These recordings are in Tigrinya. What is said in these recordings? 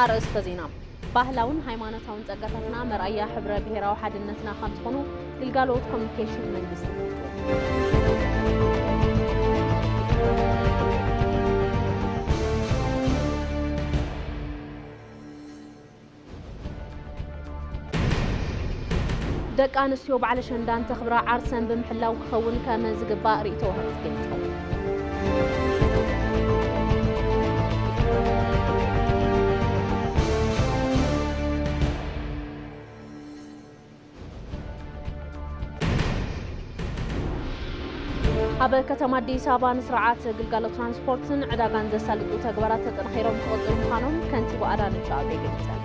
ኣርእስተ ዜና። ባህላውን ሃይማኖታውን ጸጋታትና መርኣያ ሕብረ ብሔራዊ ሓድነትና ከም ዝኾኑ ግልጋሎት ኮሚኒኬሽን መንግስቲ ኣፍሊጡ። ደቂ ኣንስትዮ በዓል ኣሸንዳ እንተኽብራ ዓርሰን ብምሕላው ክኸውን ከም ዝግባእ ርእይቶ ወሃብቲ ገሊጾም። ኣብ ከተማ ኣዲስ ኣበባ ንስርዓት ግልጋሎት ትራንስፖርትን ዕዳጋን ዘሳልጡ ተግባራት ተጠናኺሮም ክቕፅሉ ምዃኖም ከንቲባ ኣዳነች ኣቤቤ ገሊፀን።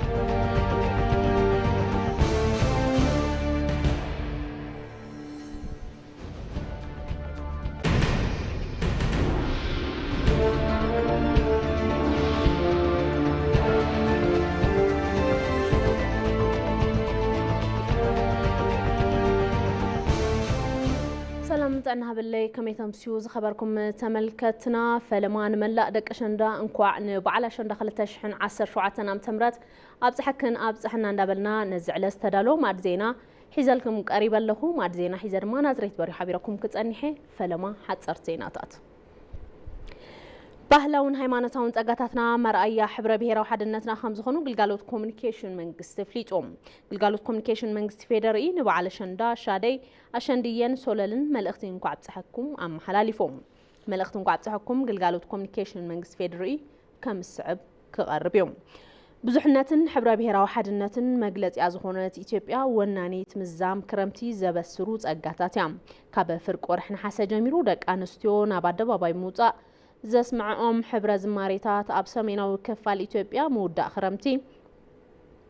ሰላም ጥዕና ሃበለይ፣ ከመይ ተምስዩ ዝኸበርኩም ተመልከትና? ፈለማ ንመላእ ደቂ ኣሸንዳ እንኳዕ ንበዓል ኣሸንዳ ክልተ ሽሕን ዓሰርተ ሸውዓተን ዓመተ ምህረት ኣብፀሐክን ኣብፀሐና እንዳበልና ነዚ ዕለት ዝተዳለወ ማዕድ ዜና ሒዘልኩም ቀሪበ ኣለኹ። ማዕድ ዜና ሒዘ ድማ ናዝሬት በሪሁ ሓቢረኩም ክፀኒሐ። ፈለማ ሓፀርቲ ዜናታት። ባህላውን ሃይማኖታውን ጸጋታትና መርኣያ ሕብረ ብሔራዊ ሓድነትና ከም ዝኾኑ ግልጋሎት ኮሚኒኬሽን መንግስቲ ኣፍሊጡ። ግልጋሎት ኮሚኒኬሽን መንግስቲ ፌዴሪኢ ንበዓል ኣሸንዳ፣ ሻደይ፣ ኣሸንድየን ሶለልን መልእኽቲ እንኳዕ ኣብፀሐኩም ኣመሓላሊፎም። መልእኽቲ እንኳዕ ኣብፀሐኩም ግልጋሎት ኮሚኒኬሽን መንግስቲ ፌዴሪኢ ከም ዝስዕብ ክቐርብ እዩ። ብዙሕነትን ሕብረ ብሔራዊ ሓድነትን መግለጺኣ ዝኾነት ኢትዮጵያ ወናኒት ምዛም ክረምቲ ዘበስሩ ጸጋታት እያ። ካብ ፍርቂ ወርሒ ነሓሰ ጀሚሩ ደቂ ኣንስትዮ ናብ ኣደባባይ ምውጻእ ዘስምዐኦም ሕብረ ዝማሬታት ኣብ ሰሜናዊ ክፋል ኢትዮጵያ ምውዳእ ክረምቲ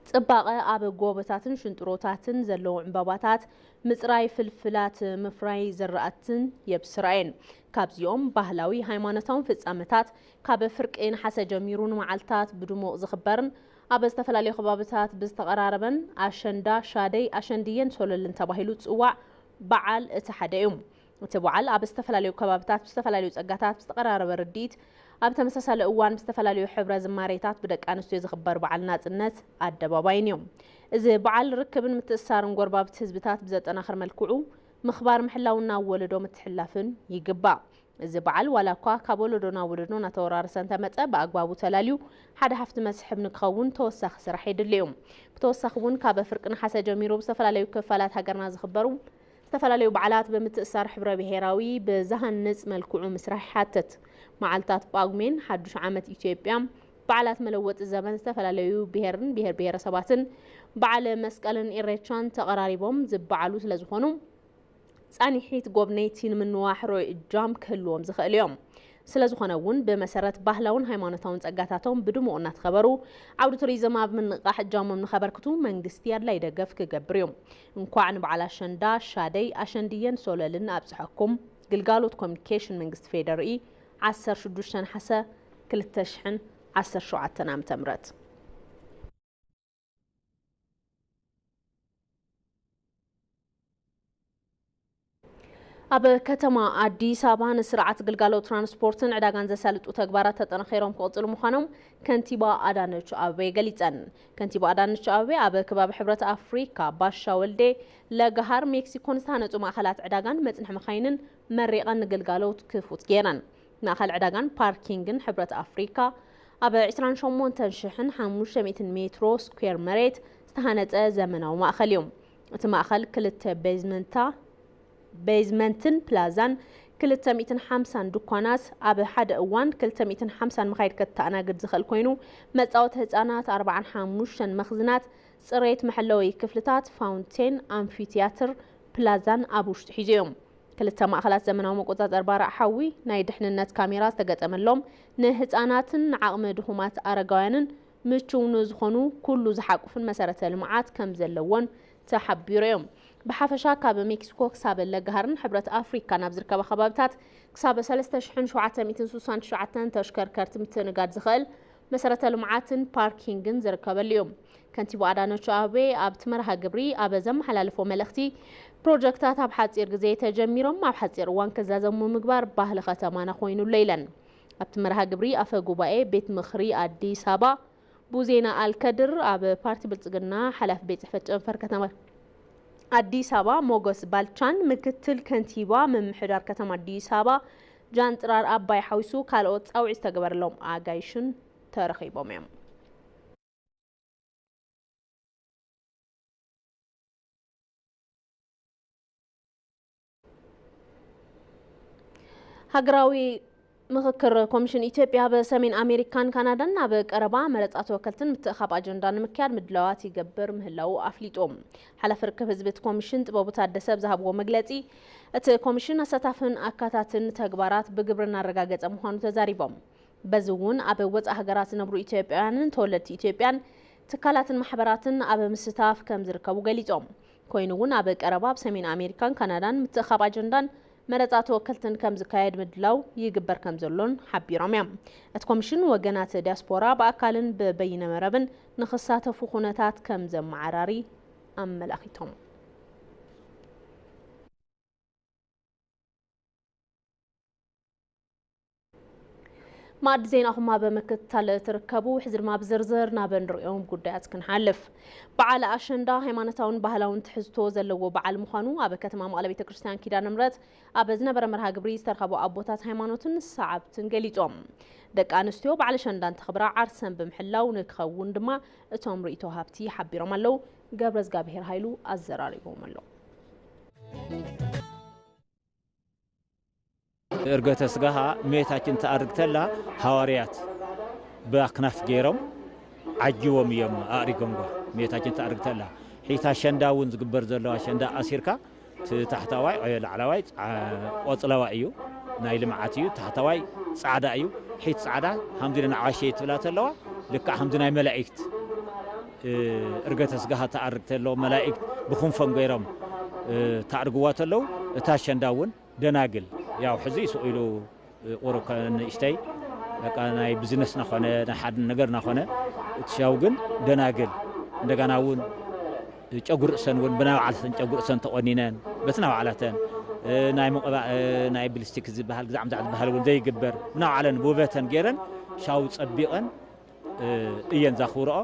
ጽባቐ ኣብ ጎቦታትን ሽንጥሮታትን ዘለዉ ዕምባባታት ምጽራይ ፍልፍላት ምፍራይ ዝራእትን የብስራ እየን። ካብዚኦም ባህላዊ ሃይማኖታውን ፍጻመታት ካብ ፍርቂ ነሓሰ ጀሚሩ ንመዓልታት ብድሙቕ ዝኽበርን ኣብ ዝተፈላለዩ ከባብታት ብዝተቐራረበን ኣሸንዳ፣ ሻደይ፣ ኣሸንድየን ሶለልን ተባሂሉ ዝጽዋዕ በዓል እቲ ሓደ እዩ። እቲ በዓል ኣብ ዝተፈላለዩ ከባብታት ብዝተፈላለዩ ጸጋታት ብዝተቐራረበ ርድኢት ኣብ ተመሳሳሊ እዋን ብዝተፈላለዩ ሕብረ ዝማሬታት ብደቂ ኣንስትዮ ዝኽበር በዓል ናጽነት ኣደባባይን እዩ። እዚ በዓል ርክብን ምትእስሳርን ጎረባብቲ ህዝብታት ብዘጠናኽር መልክዑ ምኽባር ምሕላውን ናብ ወለዶ ምትሕላፍን ይግባእ። እዚ በዓል ዋላ እኳ ካብ ወለዶ ናብ ወለዶ እናተወራረሰ እንተመጸ ብኣግባቡ ተላልዩ ሓደ ሃፍቲ መስሕብ ንክኸውን ተወሳኺ ስራሕ የድሊ እዩ። ብተወሳኺ እውን ካብ ፍርቂ ነሓሰ ጀሚሩ ብዝተፈላለዩ ክፋላት ሃገርና ዝኽበሩ ዝተፈላለዩ በዓላት ብምትእሳር ሕብረ ብሔራዊ ብዝሃንጽ መልክዑ ምስራሕ ይሓትት። መዓልታት ጳጉሜን ሓዱሽ ዓመት ኢትዮጵያ፣ በዓላት መለወጢ ዘመን ዝተፈላለዩ ብሔርን ብሔር ብሔረሰባትን በዓል መስቀልን ኢሬቻን ተቐራሪቦም ዝበዓሉ ስለዝኾኑ ጻኒሒት ጎብነይቲ ንምንዋሕ ርኡይ እጃም ክህልዎም ዝኽእል እዮም። ስለዝኾነ እውን ብመሰረት ባህላውን ሃይማኖታውን ጸጋታቶም ብድሙቕ እናተኸበሩ ዓውዲ ቱሪዝም ኣብ ምንቕቓሕ እጃሞም ንኸበርክቱ መንግስቲ ኣድላይ ደገፍ ክገብር እዩ። እንኳዕ ንበዓል ኣሸንዳ፣ ሻደይ፣ ኣሸንድየን ሶለልን ኣብጽሐኩም። ግልጋሎት ኮሚኒኬሽን መንግስቲ ፌዴሪኢ ዓሰርተ ሽዱሽተ ነሓሰ ክልተ ሽሕን ዓሰርተ ሸውዓተን ዓመተ ምህረት። ኣብ ከተማ ኣዲስ ኣበባ ንስርዓት ግልጋሎት ትራንስፖርትን ዕዳጋን ዘሳልጡ ተግባራት ተጠናኺሮም ክቕፅሉ ምዃኖም ከንቲባ ኣዳነች ኣቤቤ ገሊፀን። ከንቲባ ኣዳነች ኣቤቤ ኣብ ከባቢ ሕብረት ኣፍሪካ ባሻ ወልዴ፣ ለገሃር፣ ሜክሲኮን ዝተሃነፁ ማእኸላት ዕዳጋን መፅንሒ መኻይንን መሪቐን ንግልጋሎት ክፉት ገይረን። ማእኸል ዕዳጋን ፓርኪንግን ሕብረት ኣፍሪካ ኣብ ዕስራን ሸሞንተን ሽሕን ሓሙሽተ ሚእትን ሜትሮ ስኩዌር መሬት ዝተሃነፀ ዘመናዊ ማእኸል እዩ። እቲ ማእኸል ክልተ ቤዝመንታ ቤዝመንትን ፕላዛን ክልተ ሚእትን ሓምሳን ድኳናት፣ ኣብ ሓደ እዋን ክልተ ሚእትን ሓምሳን መኻይድ ከተኣናግድ ዝኽእል ኮይኑ፣ መጻወቲ ህጻናት፣ ኣርባዓን ሓሙሽተን መኽዝናት፣ ጽሬት መሐለዊ ክፍልታት፣ ፋውንቴን፣ ኣምፊቲያትር፣ ፕላዛን ኣብ ውሽጡ ሒዙ እዩ። ክልተ ማእኸላት ዘመናዊ መቆጻጸሪ ባርዕ ሓዊ፣ ናይ ድሕንነት ካሜራ ዝተገጠመሎም፣ ንህጻናትን ንዓቕሚ ድኹማት ኣረጋውያንን ምቹው ንዝኾኑ ኩሉ ዝሓቁፍን መሰረተ ልምዓት ከም ዘለዎን ተሓቢሩ እዩ። ብሓፈሻ ካብ ሜክሲኮ ክሳብ ለገሃርን ሕብረት ኣፍሪካ ናብ ዝርከባ ከባብታት ክሳብ ሰለስተ ሽሕን ሸውዓተ ሚእትን ስሳን ትሽዓተን ተሽከርከርቲ ምትእንጋድ ዝኽእል መሰረተ ልምዓትን ፓርኪንግን ዝርከበሉ እዩ። ከንቲባ ኣዳነች ኣቤቤ ኣብቲ መርሃ ግብሪ ኣብ ዘመሓላለፎ መልእኽቲ፣ ፕሮጀክታት ኣብ ሓፂር ግዜ ተጀሚሮም ኣብ ሓፂር እዋን ክዛዘሙ ምግባር ባህሊ ከተማና ኮይኑሎ ኢለን። ኣብቲ መርሃ ግብሪ ኣፈ ጉባኤ ቤት ምኽሪ ኣዲስ ኣበባ ቡዜና ኣልከድር ኣብ ፓርቲ ብልጽግና ሓላፊ ቤት ጽሕፈት ጨንፈር ከተማ ኣዲስ ኣበባ ሞገስ ባልቻን ምክትል ከንቲባ ምምሕዳር ከተማ ኣዲስ ኣበባ ጃንጥራር ኣባይ ሓዊሱ ካልኦት ጻውዒት ዝተገበረሎም ኣጋይሽን ተረኺቦም እዮም። ሃገራዊ ምኽክር ኮሚሽን ኢትዮጵያ ኣብ ሰሜን ኣሜሪካን ካናዳን ኣብ ቀረባ መረፃ ተወከልትን ምትእኻብ ኣጀንዳ ንምክያድ ምድላዋት ይገብር ምህላዉ ኣፍሊጡ። ሓላፊ ርክብ ህዝቢ እቲ ኮሚሽን ጥበቡ ታደሰ ኣብ ዝሃብዎ መግለፂ፣ እቲ ኮሚሽን ኣሳታፍን ኣካታትን ተግባራት ብግብሪ እናረጋገፀ ምዃኑ ተዛሪቦም። በዚ እውን ኣብ ወፃኢ ሃገራት ዝነብሩ ኢትዮጵያውያንን ተወለድቲ ኢትዮጵያን ትካላትን ማሕበራትን ኣብ ምስታፍ ከም ዝርከቡ ገሊፆም። ኮይኑ እውን ኣብ ቀረባ ኣብ ሰሜን ኣሜሪካን ካናዳን ምትእኻብ ኣጀንዳን መረፃ ተወከልትን ከም ዝካየድ ምድላው ይግበር ከም ዘሎን ሓቢሮም እዮም። እቲ ኮሚሽን ወገናት ዲያስፖራ ብኣካልን ብበይነ መረብን ንኽሳተፉ ኩነታት ከም ዘመዓራሪ ኣመላኺቶም። ማዕዲ ዜናኹም ኣብ ምክትታል ትርከቡ። ሕዚ ድማ ብዝርዝር ናብ እንሪኦም ጉዳያት ክንሓልፍ። በዓል ኣሸንዳ ሃይማኖታውን ባህላውን ትሕዝቶ ዘለዎ በዓል ምዃኑ ኣብ ከተማ መቐለ ቤተ ክርስቲያን ኪዳነ ምሕረት ኣብ ዝነበረ መርሃ ግብሪ ዝተረኸቡ ኣቦታት ሃይማኖትን ሰዓብትን ገሊጾም። ደቂ ኣንስትዮ በዓል ኣሸንዳ እንተኽብራ ዓርሰን ብምሕላው ንክኸውን ድማ እቶም ርእይቶ ሃብቲ ሓቢሮም ኣለዉ። ገብረ እግዚኣብሔር ሃይሉ ኣዘራሪቦም ኣሎ። እርገተ ስጋሃ እመቤታችን ትኣርግ ተላ ሃዋርያት ብኣክናፍ ገይሮም ዓጅቦም እዮም ኣእሪጎምዋ። እመቤታችን ትኣርግ ተላ ሒታ ኣሸንዳ እውን ዝግበር ዘሎ ኣሸንዳ ኣሲርካ እቲ ታሕታዋይ፣ እ፣ ላዕላዋይ ጻ-፣ ቆጽለዋይ እዩ፣ ናይ ልምዓት እዩ። ታሕታዋይ ጻዕዳ እዩ። ሒት ጻዕዳ ሃምዚ ንዓሸይ ትብላ ተለዋ ልክዕ ሃምዚ ናይ መላእክት፣ እ፣ እርገተ ስጋሃ ትኣርግ ተሎ መላእክት ብክንፎም ገይሮም፣ እ፣ ታርግዋ ተለው እታ ኣሸንዳ እውን ደናግል፣ ያው ሕዚ ስቕ ኢሉ፣ እ፣ ቁሩብ ከ-፣ ንእሽተይ በቃ ናይ ቢዝነስ ናኾነ፣ ናይ ሓደ ነገር ናኾነ፣ እቲ ሻው ግን ደናግል፣ እንደገና እውን ጨጉሪ ርእሰን እውን ብናይ ባዕላተን ጨጉሪ ርእሰን ተቆኒነን፣ በቲ ናይ ባዕላተን፣ እ፣ ናይ ምቕባእ፣ እ፣ ናይ ብሊስቲክ ዝበሃል፣ ግዛዕ ምዛዕ ዝበሃል እውን ዘይግበር፣ ብናይ ባዕለን ውበተን ገይረን ሻው ጸቢቐን፣ እ፣ እየን ዘኽብርኦ።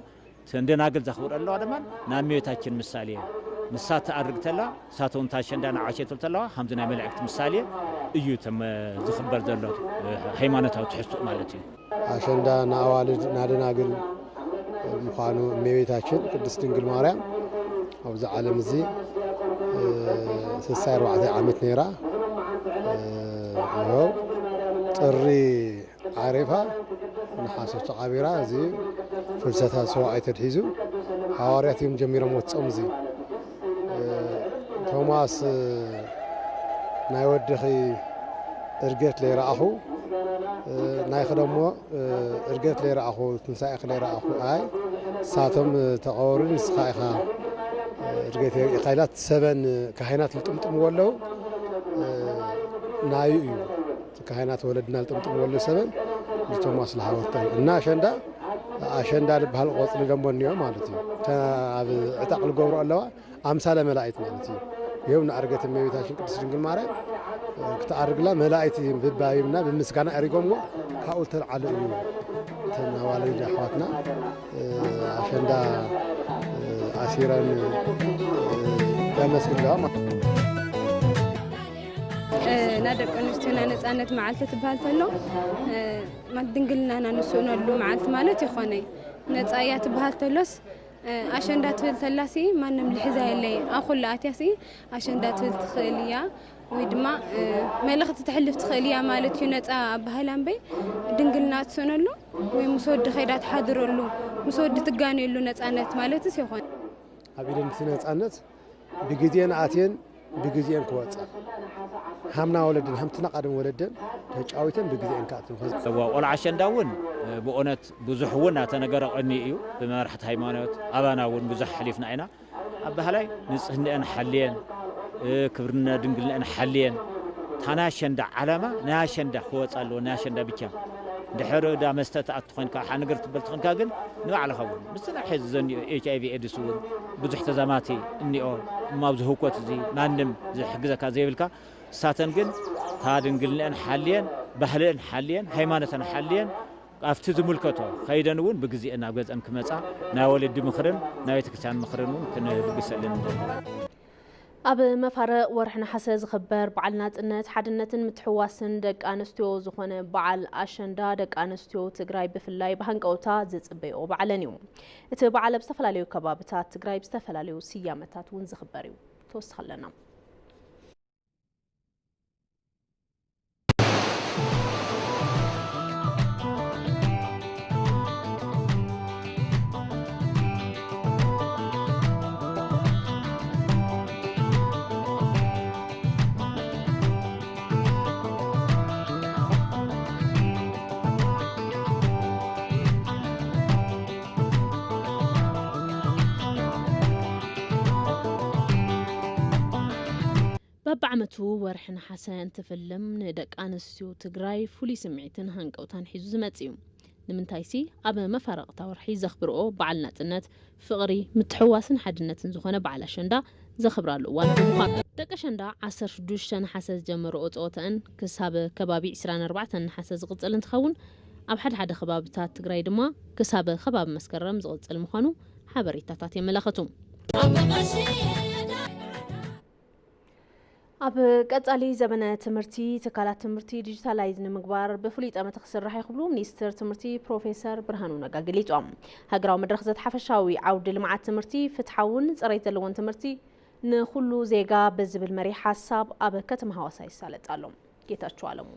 እተን ደናግል ዘኽብርኦ ኣለዋ ድማ ናይ እመቤታችን ምሳሌ እየን። ንሳ ትኣርግ ተላ፣ ንሳቶም እታ ኣሸንዳ ንዓሸ ትብል ተለዋ፣ ከምዚ ናይ መላእክት ምሳሌ እዩ ተመ-፣ ዝኽበር ዘሎ፣ እ፣ ሃይማኖታዊ ትሕዝትኡ ማለት እዩ። ኣሸንዳ ንኣዋልድ፣ ንደናግል ምዃኑ እመቤታችን ቅድስት ድንግል ማርያም ኣብዚ ዓለም እዚ፣ እ፣ ስሳይ ኣርባዕተ ዓመት ነይራ። እ፣ ይኸው ጥሪ ዓሪፋ ነሓሰ ተቓቢራ፣ እዚ ፍልሰታ ሰውኣይ ተድሒዙ፣ ሃዋርያት እዮም ጀሚሮም ወጾም። እዚ፣ እ፣ ቶማስ፣ እ፣ ናይ ወድኺ እርገት ለይረኣኹ፣ እ፣ ናይኺ ደሞ፣ እ፣ እርገት ለይረኣኹ፣ ትንሳኤኺ ለይረኣኹ። ኣይ፣ ንሳቶም፣ እ፣ ተቐበሩ፣ ንስኻ ኢኻ፣ እ፣ እርገት የርኢኻ ኢላ ሰበን ካህናት ልጥምጥምዎ ኣለዉ። እ፣ ናዩ እዩ። እቲ ካህናት ወለድና ልጥምጥምዎ ኣለዉ ሰበን ንቶማስ ለሃወቶ። እና ኣሸንዳ፣ ኣሸንዳ ልበሃል ቆጽሊ ደሞ እኒኦ ማለት እዩ። እተ-፣ ኣብ ዕጣቕ ልገብሮ ኣለዋ። ኣምሳለ መላእክት ማለት እዩ። ይኸው ንኣርገት እመቤታችን ቅድስት ድንግል ማርያም፣ እ፣ ክትኣርግላ መላእክት ብባይምና ብምስጋና ኣሪጎምዎ ካብኡ ዝተልዓለ እዩ። እተን ኣዋልድ ኣሕዋትና፣ እ፣ ኣሸንዳ፣ እ፣ ኣሲረን፣ እ፣ የመስግን ኣለዋ ማለት እዩ። እ፣ ናይ ደቂ ኣንስትዮና ነጻነት መዓልቲ ትበሃል ተሎ፣ እ፣ ማለት ድንግልናና ንስእነሉ መዓልቲ ማለት ይኾነ። ነጻ እያ ትበሃል ተሎስ፣ እ፣ ኣሸንዳ ትብል ተላሲ ማንም ልሕዛ የለይ። ኣብ ኩሉ ኣትያሲ ኣሸንዳ ትብል ትኽእል እያ፣ ወይ ድማ፣ እ፣ መልእኽቲ ተሕልፍ ትኽእል እያ ማለት እዩ። ነጻ ኣበሃህላ እምበይ ድንግልና ትሰነሉ ወይ ምስ ወዲ ከይዳ ትሓድረሉ፣ ምስ ወዲ ትጋነየሉ ነጻነት ማለትስ ይኾን። ኣብ ኢደን እቲ ነጻነት ብግዜን ኣትየን ብግዜን ክወጻ፣ ሃምና ወለድን ሃምትና ቀደም ወለደን ተጫዊተን ብግዜን ክኣትን። እዋ፣ ቆልዓ ኣሸንዳ እውን፣ እ፣ ብእውነት ብዙሕ እውን እናተነገረ ቀኒ እዩ። ብመራሕቲ ሃይማኖት ኣባና እውን ብዙሕ ሓሊፍና ኢና። ኣብ ባህላይ ንጽህንአን ሓልየን፣ እ፣ ክብርነ ድንግልንአን ሓልየን። እታ ናይ ኣሸንዳ ዓላማ ናይ ኣሸንዳ ክወጻ ኣለዎ፣ ናይ ኣሸንዳ ብቻ። ድሕሪ ዳ መስተ ትኣቱ ኮንካ፣ ሓ ነገር ትበል ትኾንካ ግን ንባዕልኻ እውን ምስቲ ናይ ሕዚ ዘኒኦ ኤች ኣይ ቪ ኤድስ እውን ብዙሕ ተዛማቲ እኒኦ። እሞ ኣብዚ ህውከት እዚ ማንም ዝሕግዘካ ዘይብልካ፣ እሳተን ግን እታ ድንግልንአን ሓልየን፣ ባህልአን ሓልየን፣ ሃይማኖተን ሓልየን፣ ኣብቲ ዝምልከቶ ከይደን እውን ብግዜኤን ናብ ገዝአን ክመጻ ናይ ወለዲ ምኽርን ናይ ቤተክርስትያን ምኽርን እውን ክንልግሰለን ንደሊ። ኣብ መፋርቕ ወርሒ ነሓሰ ዝኽበር በዓል ናጽነት፣ ሓድነትን ምትሕውዋስን ደቂ ኣንስትዮ ዝኾነ በዓል ኣሸንዳ፣ ደቂ ኣንስትዮ ትግራይ ብፍላይ ብሃንቀውታ ዝጽበይኦ በዓለን እዩ። እቲ በዓል ኣብ ዝተፈላለዩ ከባብታት ትግራይ ብዝተፈላለዩ ስያመታት እውን ዝኽበር እዩ። ተወስኽ ኣለና። በብዓመቱ ወርሒ ነሓሰ እንትፍልም፣ ንደቂ ኣንስትዮ ትግራይ ፍሉይ ስምዒትን ሃንቀውታን ሒዙ ዝመጽእ እዩ። ንምንታይሲ፣ ኣብ መፋረቕታ ወርሒ ዘኽብርኦ በዓል ናጽነት፣ ፍቕሪ፣ ምትሕውዋስን ሓድነትን ዝኾነ በዓል ኣሸንዳ ዘኽብራሉ እዋን ብምዃኑ። ደቂ ኣሸንዳ ዓሰርተ ሽዱሽተ ነሓሰ ዝጀመርኦ ጸወታኣን ክሳብ ከባቢ ዕስራን ኣርባዕተን ነሓሰ ዝቕጽል እንትኸውን፣ ኣብ ሓደ ሓደ ከባብታት ትግራይ ድማ ክሳብ ከባቢ መስከረም ዝቕጽል ምዃኑ ሓበሬታታት የመላኽቱ። ኣብ ቀጻሊ ዘበነ ትምህርቲ፣ ትካላት ትምህርቲ ዲጂታላይዝ ንምግባር ብፍሉይ ጠመተ ክስራሕ እዩ ክብሉ ሚኒስትር ትምህርቲ ፕሮፌሰር ብርሃኑ ነጋ ገሊጾም። ሃገራዊ መድረኽ ዘተ ሓፈሻዊ ዓውዲ ልምዓት ትምህርቲ፣ ፍትሓውን ጽሬት ዘለዎን ትምህርቲ ንኹሉ ዜጋ ብዝብል መሪሕ ሓሳብ ኣብ ከተማ ሃዋሳ ይሳለጥ ኣሎ። ጌታቸው ኣለሙ።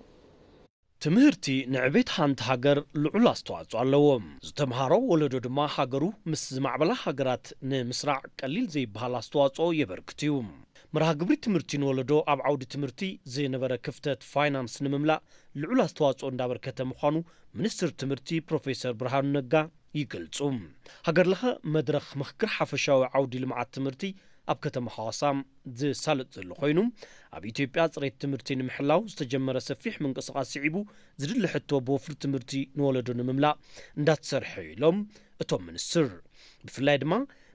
ትምህርቲ ንዕቤት ሓንቲ ሃገር ልዑል ኣስተዋጽኦ ኣለዎ። ዝተምሃሮ ወለዶ ድማ ሃገሩ ምስ ዝማዕበላ ሃገራት ንምስራዕ ቀሊል ዘይበሃል ኣስተዋጽኦ የበርክት እዩ። መርሃ ግብሪ ትምህርቲ ንወለዶ ኣብ ዓውዲ ትምህርቲ ዝነበረ ክፍተት ፋይናንስ ንምምላእ ልዑል ኣስተዋጽኦ እንዳበርከተ ምዃኑ ሚኒስትር ትምህርቲ ፕሮፌሰር ብርሃኑ ነጋ ይገልጹ። ሃገር ለኸ መድረኽ ምኽክር ሓፈሻዊ ዓውዲ ልምዓት ትምህርቲ ኣብ ከተማ ሓዋሳ ዝሳለጥ ዘሎ ኮይኑ፣ ኣብ ኢትዮጵያ ጽሬት ትምህርቲ ንምሕላው ዝተጀመረ ሰፊሕ ምንቅስቓስ ስዒቡ ዝድለ ሕቶ ብወፍሪ ትምህርቲ ንወለዶ ንምምላእ እንዳተሰርሐ እዩ ኢሎም እቶም ሚኒስትር። ብፍላይ ድማ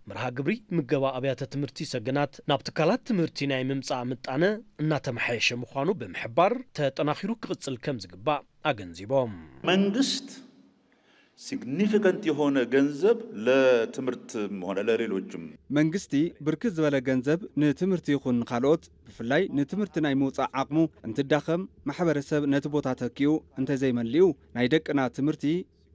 መርሃ ግብሪ ምገባ ኣብያተ ትምህርቲ ሰገናት ናብ ትካላት ትምህርቲ ናይ ምምጻእ ምጣነ እናተመሓየሸ ምዃኑ ብምሕባር፣ ተጠናኺሩ ክቕጽል ከም ዝግባእ ኣገንዚቦም። መንግስት ሲግኒፊካንት የሆነ ገንዘብ ለትምህርትም ሆነ ለሌሎችም መንግስቲ ብርክት ዝበለ ገንዘብ ንትምህርቲ ይኹን ንኻልኦት፣ ብፍላይ ንትምህርቲ ናይ ምውጻእ ዓቕሙ እንትዳኸም፣ ማሕበረሰብ ነቲ ቦታ ተኪኡ እንተዘይመሊኡ፣ ናይ ደቅና ትምህርቲ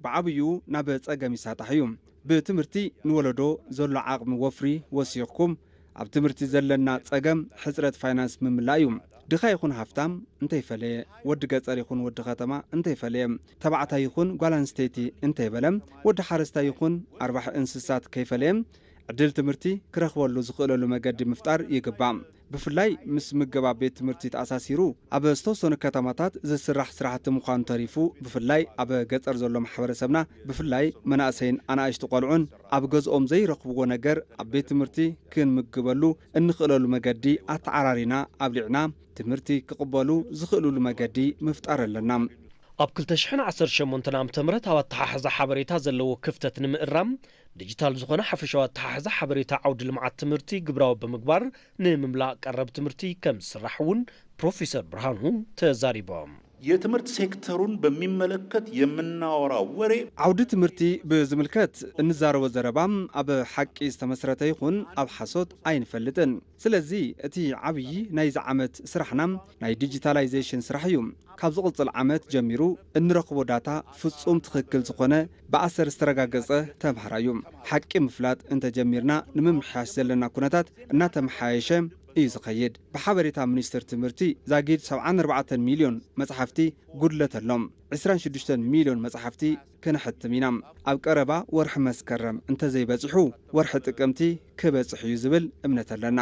ብዓብዩ ናብ ጸገም ይሳጣሕ እዩ። ብትምህርቲ ንወለዶ ዘሎ ዓቕሚ ወፍሪ ወሲኽኩም፣ ኣብ ትምህርቲ ዘለና ጸገም ሕጽረት ፋይናንስ ምምላእ እዩ። ድኻ ይኹን ሃፍታም እንተይፈለየ፣ ወዲ ገጸር ይኹን ወዲ ከተማ እንተይፈለየ፣ ተባዕታይ ይኹን ጓል ኣንስተይቲ እንተይበለ፣ ወዲ ሓረስታይ ይኹን ኣርባሒ እንስሳት ከይፈለየ፣ ዕድል ትምህርቲ ክረኽበሉ ዝኽእለሉ መገዲ ምፍጣር ይግባእ። ብፍላይ ምስ ምገባ ቤት ትምህርቲ ተኣሳሲሩ፣ ኣብ ዝተወሰኑ ከተማታት ዝስራሕ ስራሕቲ ምዃኑ ተሪፉ፣ ብፍላይ ኣብ ገጠር ዘሎ ማሕበረሰብና፣ ብፍላይ መናእሰይን ኣናእሽቱ ቆልዑን ኣብ ገዝኦም ዘይረኽብዎ ነገር ኣብ ቤት ትምህርቲ ክንምግበሉ እንኽእለሉ መገዲ ኣተዓራሪና ኣብሊዕና፣ ትምህርቲ ክቕበሉ ዝኽእሉሉ መገዲ ምፍጣር ኣለና። ኣብ ክልተ ሽሕን ዓሰርተ ሸሞንተን ዓመተ ምህረት ኣብ ኣተሓሕዛ ሓበሬታ ዘለዎ ክፍተት ንምእራም፣ ዲጂታል ዝኾነ ሓፈሻዊ ኣተሓሕዛ ሓበሬታ ዓውዲ ልምዓት ትምህርቲ ግብራዊ ብምግባር ንምምላእ ቀረብ ትምህርቲ ከም ዝስራሕ እውን ፕሮፌሰር ብርሃኑ ተዛሪቦም። የትምህርት ሴክተሩን በሚመለከት የምናወራው ወሬ ዓውዲ ትምህርቲ ብዝምልከት እንዛረቦ ዘረባ ኣብ ሓቂ ዝተመስረተ ይኹን ኣብ ሓሶት ኣይንፈልጥን። ስለዚ እቲ ዓብዪ ናይዚ ዓመት ስራሕና ናይ ዲጂታላይዜሽን ስራሕ እዩ። ካብ ዝቕጽል ዓመት ጀሚሩ እንረኽቦ ዳታ ፍጹም ትኽክል ዝኾነ ብኣሰር ዝተረጋገጸ ተምሃራዩ። ሓቂ ምፍላጥ እንተጀሚርና ንምምሕያሽ ዘለና ኩነታት እናተመሓየሸ እዩ ዝኸይድ። ብሓበሬታ ሚኒስትር ትምህርቲ ዛጊድ ሰብዓን ኣርባዕተን ሚልዮን መጽሓፍቲ ጉድለት ኣሎ። ዕስራን ሽዱሽተን ሚልዮን መጽሓፍቲ ክነሕትም ኢና። ኣብ ቀረባ ወርሒ መስከረም እንተዘይበጺሑ ወርሒ ጥቅምቲ ክበጽሕ እዩ ዝብል እምነት ኣለና።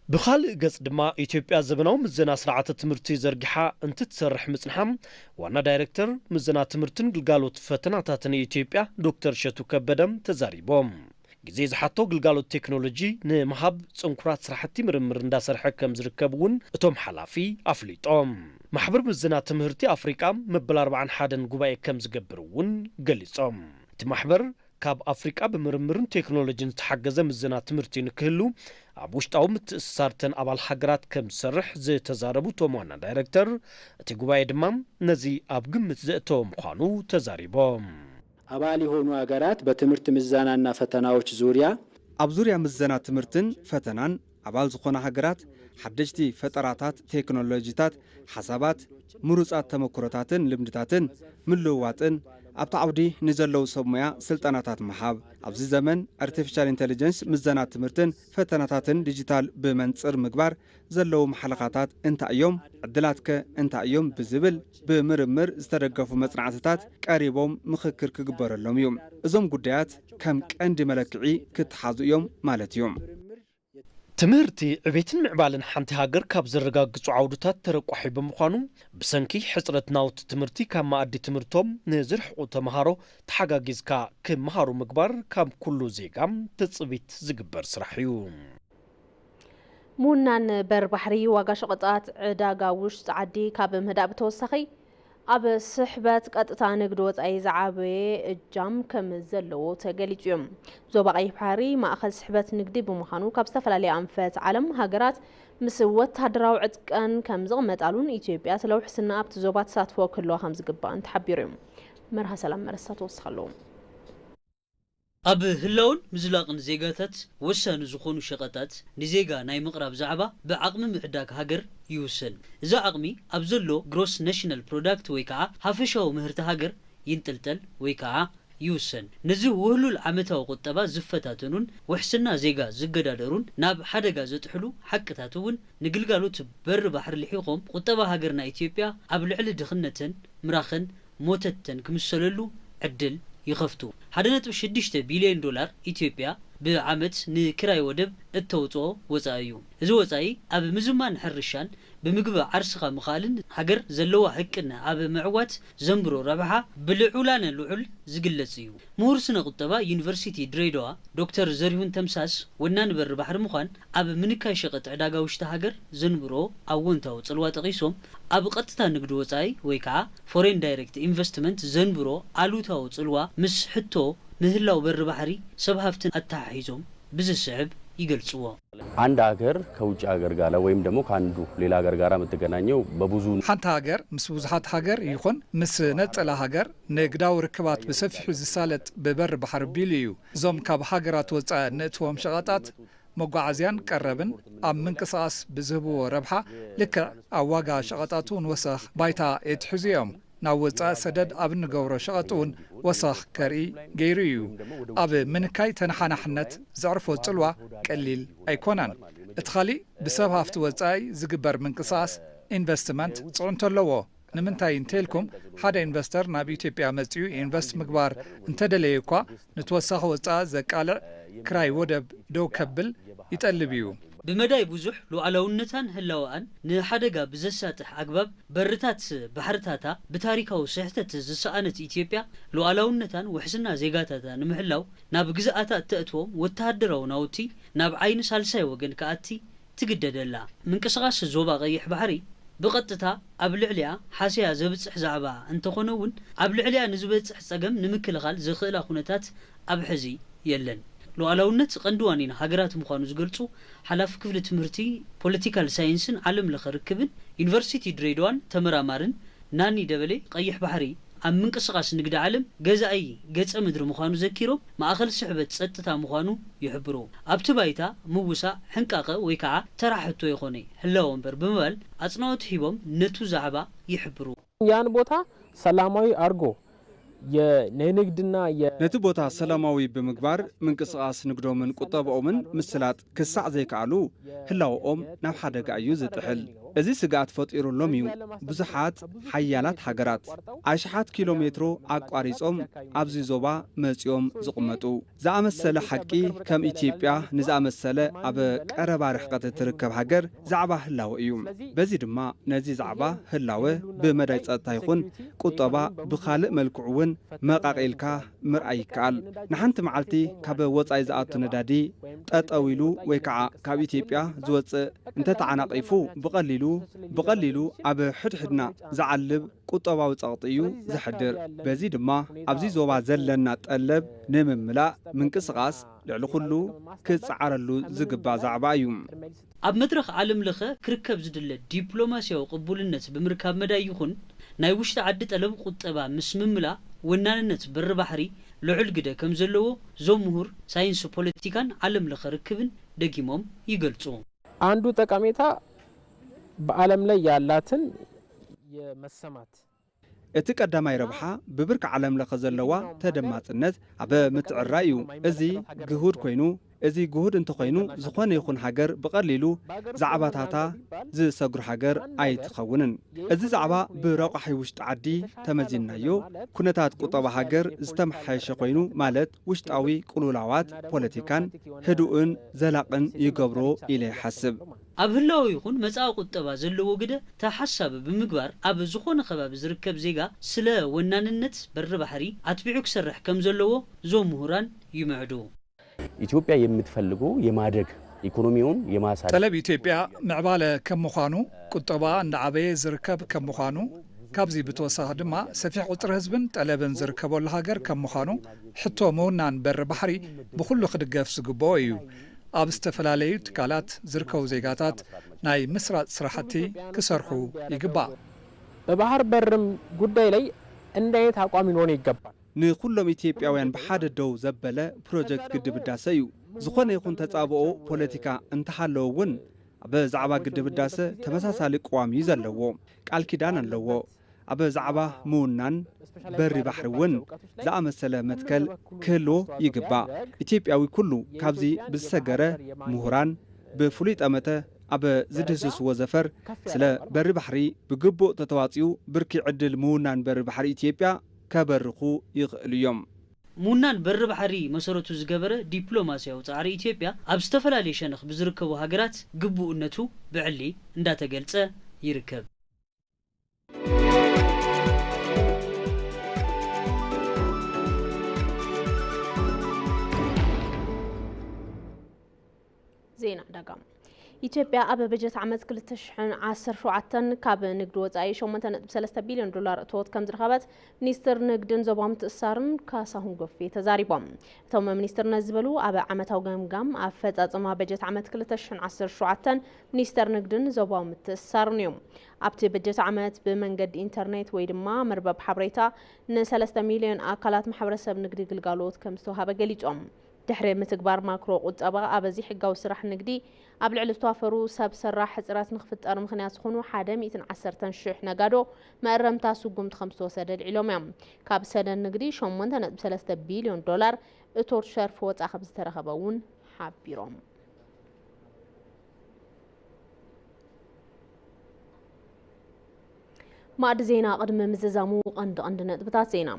ብኻልእ ገጽ ድማ ኢትዮጵያ ዘበናዊ ምዘና ስርዓተ ትምህርቲ ዘርጊሓ እንትትሰርሕ ምጽንሓ ዋና ዳይሬክተር ምዘና ትምህርትን ግልጋሎት ፈተናታትን ኢትዮጵያ ዶክተር እሸቱ ከበደ ተዛሪቦም። ግዜ ዝሓቶ ግልጋሎት ቴክኖሎጂ ንምሃብ ጽንኩራት ስራሕቲ ምርምር እንዳሰርሐ ከም ዝርከብ እውን እቶም ሓላፊ ኣፍሊጦም። ማሕበር ምዘና ትምህርቲ ኣፍሪቃ መበል ኣርባዓን ሓደን ጉባኤ ከም ዝገብር እውን ገሊጾም። እቲ ማሕበር ካብ ኣፍሪቃ ብምርምርን ቴክኖሎጂን ዝተሓገዘ ምዘና ትምህርቲ ንክህሉ ኣብ ውሽጣዊ ምትእስሳርተን ኣባል ሃገራት ከም ዝሰርሕ ዝተዛረቡ እቶም ዋና ዳይረክተር፣ እቲ ጉባኤ ድማ ነዚ ኣብ ግምት ዘእተወ ምዃኑ ተዛሪቦም። አባል የሆኑ ሀገራት በትምህርት ምዘናና ፈተናዎች ዙሪያ ኣብ ዙርያ ምዘና ትምህርትን ፈተናን ኣባል ዝኾና ሃገራት ሓደሽቲ ፈጠራታት፣ ቴክኖሎጂታት፣ ሓሳባት፣ ምሩጻት ተመክሮታትን ልምድታትን ምልውዋጥን ኣብቲ ዓውዲ ንዘለዉ ሰብ ሞያ ስልጠናታት ምሃብ፣ ኣብዚ ዘመን ኣርቲፊሻል ኢንተሊጀንስ ምዘና ትምህርትን ፈተናታትን ዲጂታል ብመንጽር ምግባር ዘለዉ ማሕለኻታት እንታይ እዮም? ዕድላትከ እንታይ እዮም? ብዝብል ብምርምር ዝተደገፉ መጽናዕትታት ቀሪቦም ምኽክር ክግበረሎም እዩ። እዞም ጉዳያት ከም ቀንዲ መለክዒ ክተሓዙ እዮም ማለት እዩ። ትምህርቲ ዕቤትን ምዕባልን ሓንቲ ሃገር ካብ ዘረጋግጹ ዓውድታት ተረቋሒ ብምዃኑ፣ ብሰንኪ ሕጽረት ናውቲ ትምህርቲ ካብ መኣዲ ትምህርቶም ንዝርሕቑ ተምሃሮ ተሓጋጊዝካ ክመሃሩ ምግባር ካብ ኩሉ ዜጋ ትጽቢት ዝግበር ስራሕ እዩ። ምውናን በር ባሕሪ ዋጋ ሸቐጣት ዕዳጋ ውሽጢ ዓዲ ካብ ምህዳእ ብተወሳኺ፣ ኣብ ስሕበት ቀጥታ ንግዲ ወጻኢ ዝዓበየ እጃም ከም ዘለዎ ተገሊጹ እዩ። ዞባ ቀይሕ ባሕሪ ማእኸል ስሕበት ንግዲ ብምዃኑ፣ ካብ ዝተፈላለየ ኣንፈት ዓለም ሃገራት ምስ ወታደራዊ ዕጥቀን ከም ዝቕመጣሉን ኢትዮጵያ ስለ ውሕስና ኣብቲ ዞባ ተሳትፎ ክህልዋ ከም ዝግባእን ተሓቢሩ እዩ። መርሃ ሰላም መረሳ ተወስኽ ኣለዎ። ኣብ ህላውን ምዝላቕን ዜጋታት ወሳኒ ዝኾኑ ሸቐጣት ንዜጋ ናይ ምቕራብ ዛዕባ ብዓቕሚ ምዕዳግ ሃገር ይውሰን። እዚ ዓቕሚ ኣብ ዘሎ ግሮስ ናሽናል ፕሮዳክት ወይ ከዓ ሃፈሻዊ ምህርቲ ሃገር ይንጥልጠል ወይ ከዓ ይውሰን። ነዚ ውህሉል ዓመታዊ ቁጠባ ዝፈታተኑን ውሕስና ዜጋ ዝገዳደሩን ናብ ሓደጋ ዘጥሕሉ ሓቅታት እውን ንግልጋሎት በሪ ባሕሪ ልሒቖም ቁጠባ ሃገርና ኢትዮጵያ ኣብ ልዕሊ ድኽነተን ምራኸን ሞተተን ክምሰለሉ ዕድል ይኸፍቱ። ሓደ ነጥቢ ሽዱሽተ ቢልዮን ዶላር ኢትዮጵያ ብዓመት ንክራይ ወደብ እተውፅኦ ወፃኢ እዩ። እዚ ወፃኢ ኣብ ምዝማን ሕርሻን ብምግቢ ዓርስኻ ምኽኣልን ሃገር ዘለዋ ሕቅነ ኣብ ምዕዋት ዘንብሮ ረብሓ ብልዑላነ ልዑል ዝግለጽ እዩ። ምሁር ስነ ቁጠባ ዩኒቨርሲቲ ድሬዳዋ ዶክተር ዘሪሁን ተምሳስ ወናኒ በሪ ባሕሪ ምዃን ኣብ ምንካይ ሸቐጥ ዕዳጋ ውሽጢ ሃገር ዘንብሮ ኣወንታዊ ጽልዋ ጠቒሶም ኣብ ቐጥታ ንግዲ ወጻኢ ወይ ከዓ ፎሬን ዳይሬክት ኢንቨስትመንት ዘንብሮ ኣሉታዊ ጽልዋ ምስ ሕቶ ምህላው በሪ ባሕሪ ሰብ ሃፍትን ኣተሓሒዞም ብዝስዕብ ይገልጽዎ። አንድ ሀገር ከውጭ ሀገር ጋር ወይም ደግሞ ከአንዱ ሌላ ሀገር ጋር የምትገናኘው በብዙ ሓንቲ ሃገር ምስ ብዙሓት ሃገር ይኹን ምስ ነጸላ ሃገር ንግዳዊ ርክባት ብሰፊሑ ዝሳለጥ ብበር ባሕሪ ቢሉ እዩ። እዞም ካብ ሃገራት ወጻኢ ንእትዎም ሸቐጣት መጓዓዝያን ቀረብን ኣብ ምንቅስቓስ ብዝህብዎ ረብሓ ልክዕ ኣብ ዋጋ ሸቐጣት እውን ወሰኽ ባይታ የትሕዙ እዮም። ናብ ወጻኢ ሰደድ ኣብ እንገብሮ ሸቐጥ እውን ወሰኽ ከርኢ ገይሩ እዩ። ኣብ ምንካይ ተነሓናሕነት ዘዕርፎ ጽልዋ ቀሊል ኣይኮነን። እቲ ካሊእ ብሰብ ሃፍቲ ወጻኢ ዝግበር ምንቅስቓስ ኢንቨስትመንት ጽዕንቶ ኣለዎ። ንምንታይ እንተኢልኩም ሓደ ኢንቨስተር ናብ ኢትዮጵያ መጺኡ ኢንቨስት ምግባር እንተደለየ እኳ ንተወሳኺ ወጻኢ ዘቃልዕ ክራይ ወደብ ደው ከብል ይጠልብ እዩ። ብመዳይ ብዙሕ ሉዓላውነታን ህላወኣን ንሓደጋ ብዘሳጥሕ ኣግባብ በርታት ባሕርታታ ብታሪካዊ ስሕተት ዝሰኣነት ኢትዮጵያ ሉዓላውነታን ውሕስና ዜጋታታ ንምሕላው ናብ ግዝኣታ እተእትዎም ወተሃደራዊ ናውቲ ናብ ዓይኒ ሳልሳይ ወገን ክኣቲ ትግደድ ኣላ። ምንቅስቓስ ዞባ ቀይሕ ባሕሪ ብቐጥታ ኣብ ልዕሊኣ ሓሰያ ዘብጽሕ ዛዕባ እንተኾነ እውን ኣብ ልዕሊኣ ንዝበጽሕ ጸገም ንምክልኻል ዘኽእላ ኩነታት ኣብ ሕዚ የለን። ሉዓላውነት ቀንዲ ዋኒን ሃገራት ምዃኑ ዝገልጹ ሓላፊ ክፍሊ ትምህርቲ ፖለቲካል ሳይንስን ዓለም ለኸ ርክብን ዩኒቨርሲቲ ድሬዳዋን ተመራማርን ናኒ ደበሌ ቀይሕ ባሕሪ ኣብ ምንቅስቓስ ንግዲ ዓለም ገዛኢ ገጸ ምድሪ ምዃኑ ዘኪሮም፣ ማእኸል ስሕበት ጸጥታ ምዃኑ ይሕብሩ። ኣብቲ ባይታ ምውሳእ ሕንቃቐ ወይ ከዓ ተራ ሕቶ ይኾነ ህላወ እምበር ብምባል ኣጽንኦት ሂቦም ነቱ ዛዕባ ይሕብሩ። ያን ቦታ ሰላማዊ አርጎ የንግድና የ ነቲ ቦታ ሰላማዊ ብምግባር ምንቅስቓስ ንግዶምን ቁጠባኦምን ምስላጥ ክሳዕ ዘይከኣሉ ህላወኦም ናብ ሓደጋ እዩ ዝጥሕል። እዚ ስግኣት ፈጢሩሎም እዩ ብዙሓት ሓያላት ሃገራት ኣሽሓት ኪሎ ሜትሮ ኣቋሪጾም ኣብዚ ዞባ መጺኦም ዝቕመጡ። ዝኣመሰለ ሓቂ ከም ኢትዮጵያ ንዝኣመሰለ ኣብ ቀረባ ርሕቀት እትርከብ ሃገር ዛዕባ ህላወ እዩ። በዚ ድማ ነዚ ዛዕባ ህላወ ብመዳይ ጸጥታ ይኹን ቁጠባ ብኻልእ መልክዑ እውን መቓቒልካ ምርኣይ ይከኣል። ንሓንቲ መዓልቲ ካብ ወጻኢ ዝኣቱ ነዳዲ ጠጠው ኢሉ ወይ ከዓ ካብ ኢትዮጵያ ዝወጽእ እንተተዓናቒፉ ብቐሊሉ ብቐሊሉ ኣብ ሕድሕድና ዝዓልብ ቁጠባዊ ጸቕጢ እዩ ዘሕድር። በዚ ድማ ኣብዚ ዞባ ዘለና ጠለብ ንምምላእ ምንቅስቓስ ልዕሊ ኩሉ ክጸዓረሉ ዝግባእ ዛዕባ እዩ። ኣብ መድረኽ ዓለም ለኸ ክርከብ ዝድለ ዲፕሎማስያዊ ቅቡልነት ብምርካብ መዳይ ይኹን ናይ ውሽጢ ዓዲ ጠለብ ቁጠባ ምስ ምምላእ ወናንነት በሪ ባሕሪ ልዑል ግደ ከም ዘለዎ ዞም ምሁር ሳይንስ ፖለቲካን ዓለም ለኸ ርክብን ደጊሞም ይገልጹ። አንዱ ጠቀሜታ በዓለም ላይ ያላትን የመሰማት እቲ ቀዳማይ ረብሓ ብብርኪ ዓለም ለኸ ዘለዋ ተደማጽነት ኣብ ምትዕራይ እዩ። እዚ ግሁድ ኮይኑ፣ እዚ ግሁድ እንተኾይኑ ዝኾነ ይኹን ሃገር ብቐሊሉ ዛዕባታታ ዝሰግሩ ሃገር ኣይትኸውንን። እዚ ዛዕባ ብረቋሒ ውሽጢ ዓዲ ተመዚንናዮ፣ ኩነታት ቁጠባ ሃገር ዝተመሓየሸ ኮይኑ ማለት ውሽጣዊ ቅልውላዋት ፖለቲካን ህዱእን ዘላቕን ይገብሮ ኢለ ይሓስብ። ኣብ ህላወ ይኹን መጻኢ ቁጠባ ዘለዎ ግደ ተሓሳቢ ብምግባር ኣብ ዝኾነ ከባቢ ዝርከብ ዜጋ ስለ ወናንነት በሪ ባሕሪ ኣትቢዑ ክሰርሕ ከም ዘለዎ እዞም ምሁራን ይምዕዱ። ኢትዮጵያ የምትፈልገው የማደግ ኢኮኖሚውን የማሳደግ ጠለብ ኢትዮጵያ ምዕባለ ከም ምዃኑ ቁጠባ እንዳዓበየ ዝርከብ ከም ምዃኑ ካብዚ ብተወሳኺ ድማ ሰፊሕ ቁፅሪ ህዝብን ጠለብን ዝርከበሉ ሃገር ከም ምዃኑ ሕቶ ምውናን በሪ ባሕሪ ብኩሉ ክድገፍ ዝግብኦ እዩ። ኣብ ዝተፈላለዩ ትካላት ዝርከቡ ዜጋታት ናይ ምስራፅ ስራሕቲ ክሰርሑ ይግባእ። በባህር በርም ጉዳይ ላይ እንደ አይነት አቋም ሊኖረን ይገባል። ንኩሎም ኢትዮጵያውያን ብሓደ ደው ዘበለ ፕሮጀክት ግድብ ህዳሰ እዩ። ዝኾነ ይኹን ተጻብኦ ፖለቲካ እንተሃለወ እውን ብዛዕባ ግድብ ህዳሰ ተመሳሳሊ ቅዋም እዩ ዘለዎ። ቃል ኪዳን ኣለዎ። ኣብ ዛዕባ ምውናን በሪ ባሕሪ እውን ዝኣመሰለ መትከል ክህልዎ ይግባእ። ኢትዮጵያዊ ኩሉ ካብዚ ብዝሰገረ ምሁራን ብፍሉይ ጠመተ ኣብ ዝድህስስዎ ዘፈር ስለ በሪ ባሕሪ ብግቡእ ተተዋፂኡ ብርኪ ዕድል ምውናን በሪ ባሕሪ ኢትዮጵያ ከበርኹ ይኽእሉ እዮም። ምውናን በሪ ባሕሪ መሰረቱ ዝገበረ ዲፕሎማስያዊ ጻዕሪ ኢትዮጵያ ኣብ ዝተፈላለዩ ሸነኽ ብዝርከቡ ሃገራት ግቡእነቱ ብዕሊ እንዳተገልጸ ይርከብ። ዜና ዕዳጋ። ኢትዮጵያ ኣብ በጀት ዓመት ክልተ ሽሕን ዓሰርተ ሸውዓተን ካብ ንግዲ ወጻኢ ሸሞንተ ነጥቢ ሰለስተ ቢልዮን ዶላር እቶት ከም ዝረኸበት ሚኒስትር ንግድን ዞባዊ ምትእስሳርን ካሳሁን ጎፌ ተዛሪቦም። እቶም ሚኒስትር ነዚ ዝበሉ ኣብ ዓመታዊ ገምጋም ኣፈጻጽማ በጀት ዓመት ክልተ ሽሕን ዓሰርተ ሸውዓተን ሚኒስተር ንግድን ዞባዊ ምትእስሳርን እዩ። ኣብቲ በጀት ዓመት ብመንገዲ ኢንተርኔት ወይ ድማ መርበብ ሓበሬታ ንሰለስተ ሚልዮን ኣካላት ማሕበረሰብ ንግዲ ግልጋሎት ከም ዝተዋሃበ ገሊጾም። ድሕሪ ምትግባር ማክሮ ቁጠባ ኣብ ዘይሕጋዊ ስራሕ ንግዲ ኣብ ልዕሊ ዝተዋፈሩ ሰብ ሰራሕ ሕጽረት ንክፍጠር ምኽንያት ዝኾኑ ሓደ ሚእትን ዓሰርተን ሽሕ ነጋዶ መእረምታ ስጉምቲ ከም ዝተወሰደ ኣልዒሎም እዮም። ካብ ሰደድ ንግዲ ሸሞንተ ነጥቢ ሰለስተ ቢልዮን ዶላር እቶት ሸርፊ ወጻኢ ከም ዝተረኸበ እውን ሓቢሮም። ማእዲ ዜና ቅድሚ ምዝዛሙ ቀንዲ ቀንዲ ነጥብታት ዜና።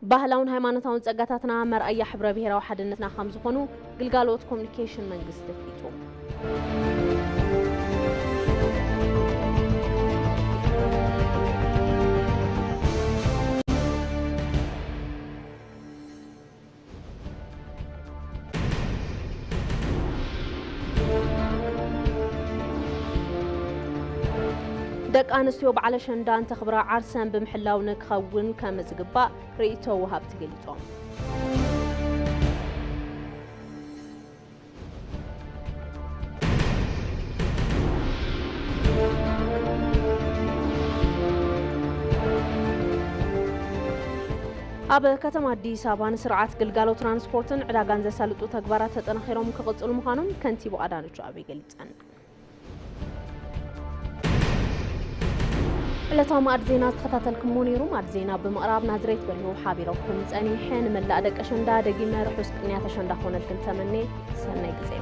ባህላውን ሃይማኖታውን ጸጋታትና መርኣያ ሕብረ ብሔራዊ ሓድነትና ከም ዝኾኑ ግልጋሎት ኮሚኒኬሽን መንግስቲ ኣፍሊጡ። ደቂ ኣንስትዮ በዓል ኣሸንዳ እንተኽብራ ዓርሰን ብምሕላው ንክኸውን ከም ዝግባእ ርእይቶ ወሃብቲ ገሊጾም። ኣብ ከተማ ኣዲስ ኣበባ ንስርዓት ግልጋሎት ትራንስፖርትን ዕዳጋን ዘሳልጡ ተግባራት ተጠናኺሮም ክቕጽሉ ምዃኖም ከንቲባ ኣዳነች ኣቤቤ ገሊጸን። ዕለታዊ ማዕድ ዜና ዝተኸታተልኩሞ ነይሩ። ማዕድ ዜና ብምቕራብ ናዝሬት በሪሁ ሓቢረኩም ጸኒሐ። ንመላእ ደቂ ኣሸንዳ ደጊመ ርሑስ ቅንያት ኣሸንዳ ክኾነልክን ተመኔ። ሰናይ ግዜ።